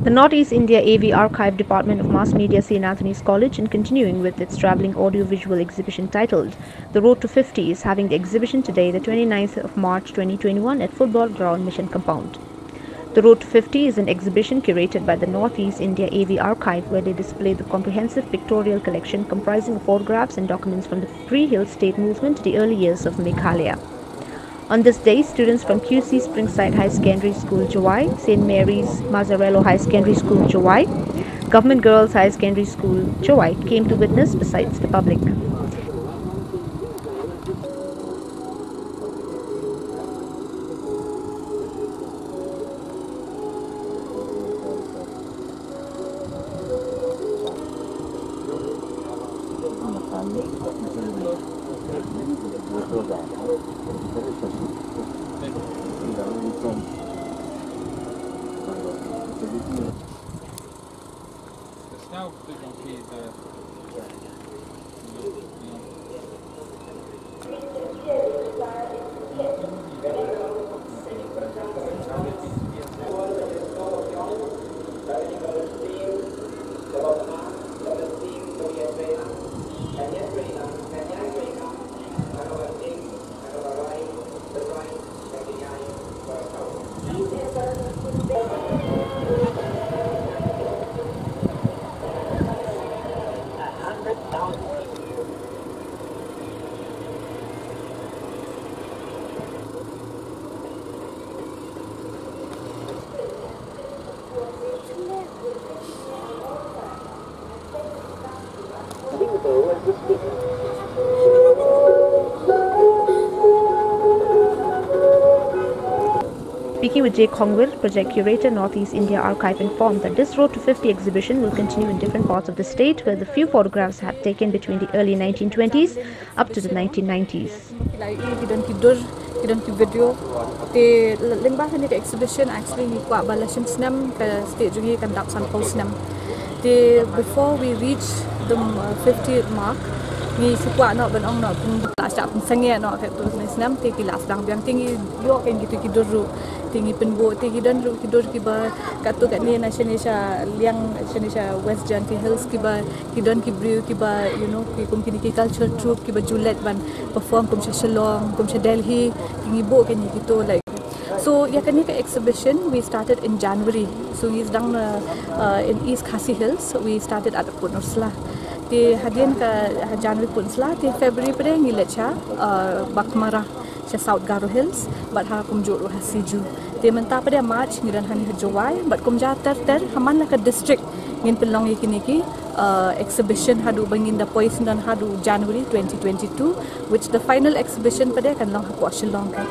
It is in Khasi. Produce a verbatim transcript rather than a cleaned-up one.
The Northeast India A V Archive, Department of Mass Media, St. Anthony's College, in continuing with its travelling audiovisual exhibition titled The Road to fifty, is having the exhibition today, the twenty-ninth of March twenty twenty-one, at Football Ground, Mission Compound. The Road to fifty is an exhibition curated by the Northeast India A V Archive, where they display the comprehensive pictorial collection comprising of photographs and documents from the pre-Hill State movement to the early years of Meghalaya. On this day, students from Q C Springside High Secondary School, Jowai, St. Mary's Mazzarello High Secondary School, Jowai, Government Girls High Secondary School, Jowai, came to witness besides the public. Speaking with Jay Kongwir, Project Curator, Northeast India Archive, informed that this Road to fifty exhibition will continue in different parts of the state, where the few photographs have taken between the early nineteen twenties up to the nineteen nineties. Ki la ïohi, ki don ki dur, ki don ki video. Te lyngba kane ka exhibition, actually ngi kwah ba la shim snem ka state jong ngi kan dap sanphew snem. Te before we reach the, uh, fiftieth mark, ngi shu kwah noh ban ong noh pynlah shah pynsangeh noh katto katne snem, te ki la sdang biang, te ngi ïoh kein kito ki dur ruh. Te ngi pynbud, te ki don ruh ki dur kiba katto katne na shane sha liang, shane sha West Jaintia Hills, kiba ki don ki briew kiba, you know, ki kum kine ki culture troupe kiba ju leit ban perform kum sha Shillong, kum sha Delhi, ki ngi buh kein kito, like. So ïa kane ka exhibition we started in January. So ngi sdang na, uh, in East Khasi Hills. We started at Port Nursla. Te hadien ka, ha January Port Nursla, te February pat ngi leit sha, uh, Baghmara, sha South Garo Hills, bad ha kumjuh ruh ha Siju. Te mynta pat March ngi don hangne ha Jowai, bad kumjuh ter ter ha man la ka district ngin pynlong ïa kine ki, uh, exhibition haduh ba ngin da poi syndon haduh January twenty twenty-two, which the final exhibition pat kan long hapoh Shillong kan.